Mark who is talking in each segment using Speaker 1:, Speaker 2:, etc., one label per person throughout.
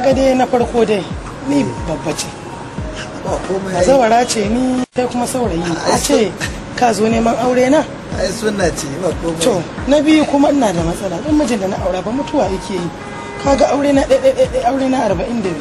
Speaker 1: Kaga dai na farko dai ni babba ce.
Speaker 2: Ba komai.
Speaker 1: Bazawara ce ni, kai kuma saurayi. A ce ka zo neman aure na?
Speaker 2: Ai sunna ce, ba komai.
Speaker 1: To, na biyu kuma ina da matsala. Dan mijin da na aura ba mutuwa yake yi. Kaga aure na ɗaya ɗaya ɗaya, aure na 42.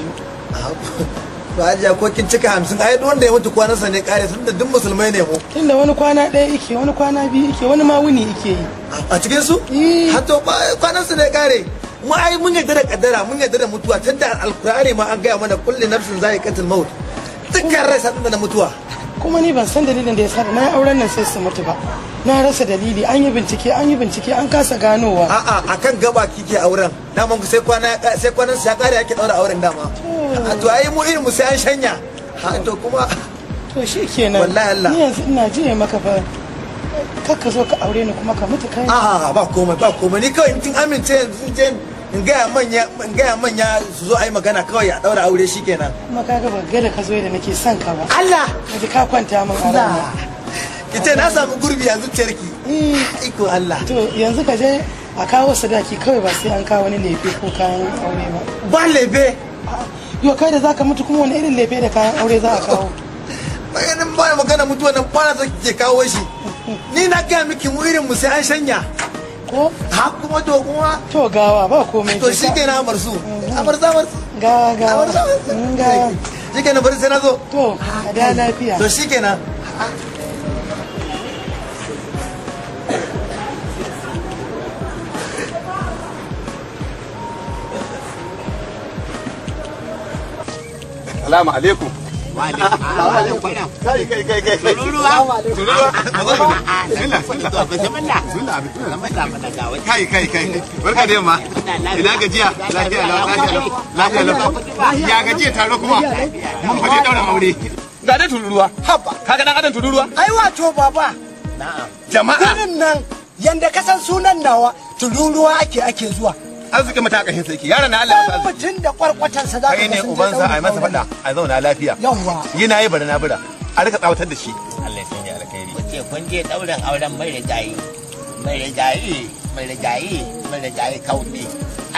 Speaker 2: To hajiya, ko kin cika 50, ai duk wanda ya mutu kwanansa ne kare, tunda duk musulmai ne mu.
Speaker 1: Tunda wani kwana ɗaya yake, wani kwana biyu yake, wani ma wuni yake yi.
Speaker 2: A cikin su?
Speaker 1: Eh.
Speaker 2: Har to kwanansa ne kare. Mu ai mun yarda da kaddara, mun yarda da mutuwa, tunda alkur'ani ma an gaya mana kulli nafsin za'iqatul maut. Dukkan rai sa da mutuwa.
Speaker 1: Kuma ni ban san dalilin da ya sa da na yi auren nan sai su mutu ba. Na rasa dalili, an yi bincike, an yi bincike, an kasa ganowa.
Speaker 2: A'a, akan gaba kike auren. Daman ku sai kwana sai kwanan sa ya kare ake daura auren dama. A to ai mu irin mu sai an shanya. Ha to kuma
Speaker 1: To shi kenan.
Speaker 2: Wallahi Allah.
Speaker 1: Ni yanzu ina jiye maka fa, kar ka zo ka aure ni kuma ka mutu kai.
Speaker 2: A'a, ba komai, ba komai. Ni kawai in kin amince yanzu in je in gaya manya su zo ai magana kawai a daura aure shikenan.
Speaker 1: Kuma kaga ban ga da ka zo da nake son ka ba.
Speaker 2: Allah.
Speaker 1: Kaji ka kwanta min a raina.
Speaker 2: Ki ce na samu gurbi a zuciyarki.
Speaker 1: Eh.
Speaker 2: Iko Allah.
Speaker 1: To yanzu ka je a kawo sadaki kawai, ba sai an kawo wani lefe ko kayan aure ba.
Speaker 2: Ba lebe.
Speaker 1: Yo, kai da zaka mutu kuma wani irin lefe da kayan aure za a kawo?
Speaker 2: Maganin ba magana mutuwa nan kwana ta ke kawo shi. Ni na gaya miki mu irin mu sai an shanya.
Speaker 1: Ko?
Speaker 2: Ha kuma to kuma
Speaker 1: To gawa, ba komai.
Speaker 2: To
Speaker 1: Je ka.
Speaker 2: shikenan, amarsu. Amarsu, amarsu.
Speaker 1: Gawa gawa.
Speaker 2: Amarsu, amarsu.
Speaker 1: Gawa.
Speaker 2: Shikenan, bari sai na zo.
Speaker 1: To a da lafiya.
Speaker 2: To shikenan.
Speaker 3: Salamu alaikum. Kai kai kai kai.
Speaker 4: Tururuwa.
Speaker 3: Tururuwa. Bismillah, bismillah.
Speaker 4: Bismillah.
Speaker 3: Bismillah, bismillah. Kai kai kai. Barka da yamma. Ina gajiya? Lafiya lau, lafiya lau. Lafiya lau. Ya gajiya taro kuma. Mun faje daura aure. Ga dai tururuwa.
Speaker 5: Haba.
Speaker 3: Kaga dan adam tururuwa?
Speaker 5: Ai wato baba,
Speaker 3: Jama'a.
Speaker 5: gurin nan yanda ka san sunan nawa tururuwa ake zuwa.
Speaker 3: Arzikin mata kashin sarki. Yaron na Allah ya masa
Speaker 5: Dan
Speaker 3: arziki.
Speaker 5: mutum da kwarkwatansa za ka
Speaker 3: Kai
Speaker 5: ga
Speaker 3: ne
Speaker 5: sun je
Speaker 3: ubansa,
Speaker 5: ɗaurin
Speaker 3: a yi masa
Speaker 5: auren.
Speaker 3: faɗa, a zauna lafiya.
Speaker 5: Yawwa.
Speaker 3: Yi na yi bari na bira. A rika tsawatar da shi.
Speaker 4: Allah ya sanya alkhairi. Kuce kun je ɗaurin auren marigayi, marigayi, marigayi, marigayi kauɗi.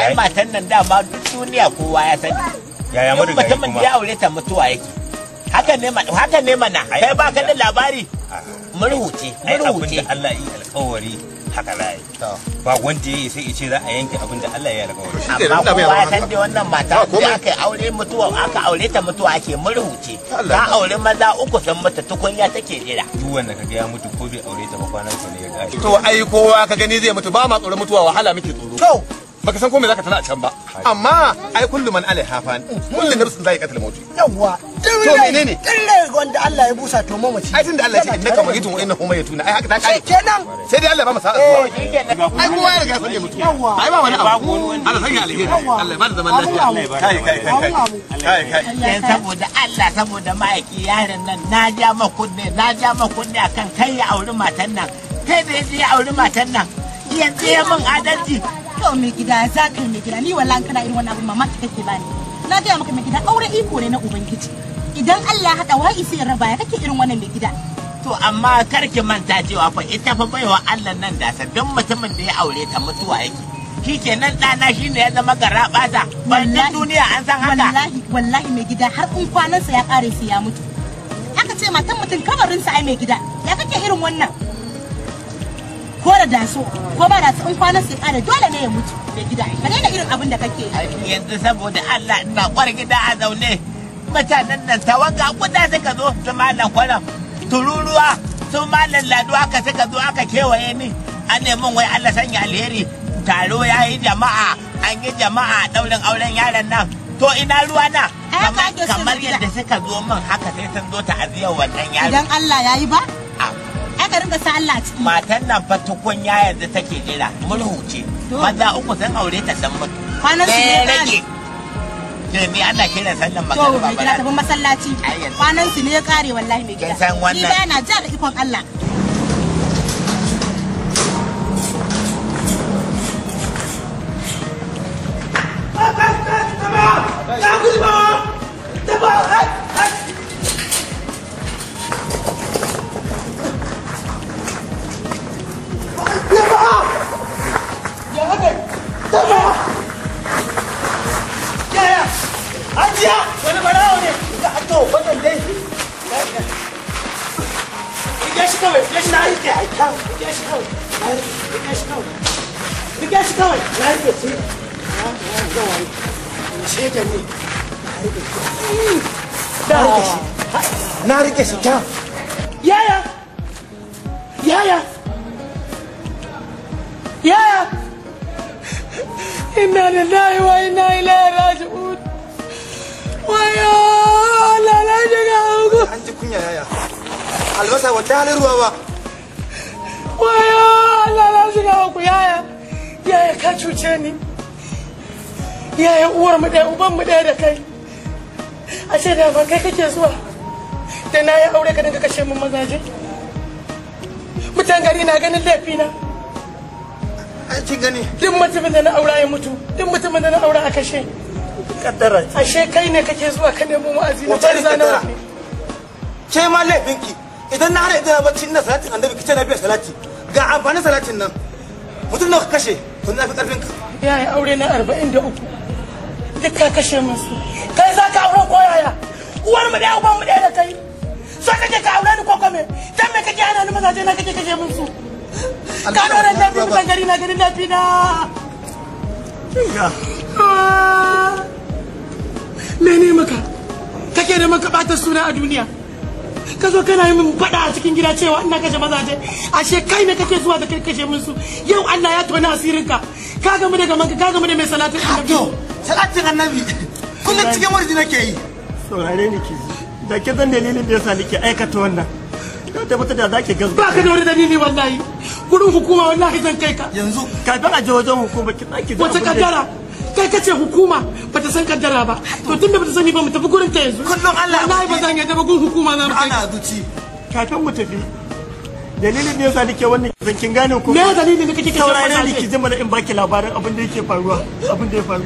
Speaker 4: Ai matan nan dama duk duniya kowa ya sani.
Speaker 6: Yaya
Speaker 4: Duk
Speaker 6: marigayi
Speaker 4: mutumin
Speaker 6: kuma?
Speaker 4: da ya aure ta mutuwa yake. Haka ne mana, haka ne mana. Kai ba ka da labari. Murhu ce,
Speaker 6: Ai
Speaker 4: murhu
Speaker 6: abin
Speaker 4: ce.
Speaker 6: da Allah ya yi alkawari haka za a yi. Ba wanda ya yi sai ya ce za a yanke abin da Allah ya yi alkawari.
Speaker 4: Amma kowa ya san dai wannan mata da aka yi aure mutuwa, aka aure ta mutuwa ake, murhu ce. Ta aure maza uku sun mutu, tukunya take jira.
Speaker 6: Duk wanda kaga ya mutu ko bai aure ta ba, kwanan sa ne ya kare.
Speaker 3: To ai kowa ka gani zai mutu, ba ma tsoron mutuwa, wahala muke tsoro.
Speaker 5: To
Speaker 3: Baka san ko me zaka tana a can ba. Amma ai kullu man alaiha fan, kullu nafsin zaiqatul maut.
Speaker 5: Yawwa.
Speaker 3: To menene?
Speaker 5: Duk wanda Allah ya busa to mamaci.
Speaker 3: Ai tunda Allah ya ce innaka mayitun wa innahum mayitun, ai haka ta kare.
Speaker 5: Kenan.
Speaker 3: Sai dai Allah ba mu sa'a zuwa. Ai kowa ya riga san ya mutu.
Speaker 5: Yawwa.
Speaker 3: Ai ba wani abu. Allah sanya alheri. Allah ya bada zaman lafiya. Kai kai kai kai. Kai kai.
Speaker 4: Dan saboda Allah, saboda ma'aiki, yaron nan na ja ma kunne, na ja ma kunne akan kai ya auri matan nan. Kai da yaje ya auri matan nan, yanzu ya min adalci.
Speaker 7: To mai gida, za ka yi mai gida, ni wallahi kana irin wannan abin mamaki kake bani. Na gaya maka mai gida, aure iko ne na ubangiji. Idan Allah ya haɗa wa isi ya raba, ya kake irin wannan mai gida?
Speaker 4: To amma kar ki manta cewa fa ita fa baiwa Allah nan da sa duk mutumin da ya aure ta mutuwa yake. Shikenan, ɗana shine ya zama garaɓasa. Wannan duniya an san haka.
Speaker 7: Wallahi wallahi mai gida, har in kwanansa ya ƙare sai ya mutu. Aka ce matan mutum kabarinsa, ai mai gida ya kake irin wannan? Ko da daso ko ba daso, in kwanansa ya ƙare dole ne ya mutu. Mai gida, ka daina irin abin da kake yi.
Speaker 4: Yanzu saboda Allah ina kwar gida a zaune, mutanen nan tawaga guda suka zo, su malam kwaram tururuwa, su malam ladu, aka suka zo aka kewaye ni an nemi wai Allah sanya alheri, taro ya yi jama'a, an yi jama'a daurin auren yaron nan. To ina ruwa na?
Speaker 7: Ai, haka ake so,
Speaker 4: Kamar
Speaker 7: mai gida.
Speaker 4: yadda suka zo min haka sai sun zo ta'aziyar wannan yaro.
Speaker 7: Idan Allah ya yi ba, ai ka ringa sa Allah a ciki.
Speaker 4: Matan nan fa tukunya yanzu take jira, murhu ce.
Speaker 7: To.
Speaker 4: Maza uku sun aure ta sun mutu.
Speaker 7: Kwanan su ne
Speaker 4: Ɗaya
Speaker 7: ya ƙare.
Speaker 4: rage. Ke ni ana kiran sallan
Speaker 7: To
Speaker 4: magariba.
Speaker 7: mai gida, tafi masallaci.
Speaker 4: Ai, yanzu.
Speaker 7: Kwanan su ne ya kare wallahi mai gida.
Speaker 4: Kin san wannan-
Speaker 7: Ni ba na ja da ikon Allah.
Speaker 5: Yaya.
Speaker 2: Hajiya! Wani barawo ne! Ga to wannan dai.
Speaker 1: Rike shi kawai, rike shi na rike ai kan. Rike shi kawai. Rike shi kawai. Rike shi kawai. Na rike shi. Shege ne.
Speaker 2: Na rike shi. Na rike shi kyan.
Speaker 1: Yaya! Yaya! Yaya! Inna lillahi wa inna ilaihi raji'un. Wayo! Allah na shiga uku.
Speaker 2: An ji kunya yaya. Albasa wata halin ruwa ba.
Speaker 1: Wayo! Allah na shiga uku yaya. Yaya ka cuce ni. Yaya uwar mu ɗaya uban mu ɗaya da kai. Ashe da ba kai kake zuwa. Da na yi aure ka dinga kashe mun mazaje. Mutan gari na ganin laifina.
Speaker 2: An kin gani.
Speaker 1: Duk mutumin da na aura ya mutu, duk mutumin da na aura a kashe.
Speaker 2: Kaddara.
Speaker 1: Ashe kai ne kake zuwa ka nemo wa'azi na
Speaker 2: Wata
Speaker 1: banza na
Speaker 2: kaddara.
Speaker 1: wani.
Speaker 2: Ke ma laifinki. Idan na hada idan bacci ina salatin annabi kice na biya salati. Ga amfanin salatin nan. Mutum nawa ka kashe? To na fi karfin ka.
Speaker 1: Yaya aure na 43. Duk ka kashe min su. Kai za ka aure ko yaya? Uwar mu ɗaya uban mu ɗaya da kai. So kake ka aure ni ko kome? Dan me kake hana ni mazaje na kake kashe min su? Ka dora laifi mutan gari na ganin laifi na. Mene maka? Kake da maka bata suna a duniya. Ka zo kana yi min faɗa a cikin gida cewa ina kashe mazaje. Ashe kai ne kake zuwa da kai kashe min su. Yau Allah ya tona asirinka. Ka gamu da gamanka, ka gamu da mai salatin annabi.
Speaker 2: To, salatin annabi. Kullum cikin warji nake yi.
Speaker 8: Saurare ni ki ji. Da ke zan dalilin da yasa nake aikata wannan. Na tabbatar da zaki gaskata.
Speaker 1: Ba ka da wani dalili wallahi. Gurin hukuma wallahi zan kai ka.
Speaker 2: Yanzu
Speaker 8: Kafin a je wajen hukuma ki tsaki
Speaker 1: Wace kaddara? Kai kace hukuma bata san kaddara ba. To tunda bata sani ba mu tafi gurin ta yanzu.
Speaker 2: Kullum Allah
Speaker 1: Wallahi ba zan yadda ba gurin hukuma za mu kai ka.
Speaker 2: ana zuci.
Speaker 8: Kafin mu tafi. Dalilin da yasa nake wannan kisan kin gane ko?
Speaker 1: Me dalilin da kake kashe
Speaker 8: Saurare ni
Speaker 1: mazaje?
Speaker 8: ki ji mana in baki labarin abin da yake faruwa, abin da ya faru.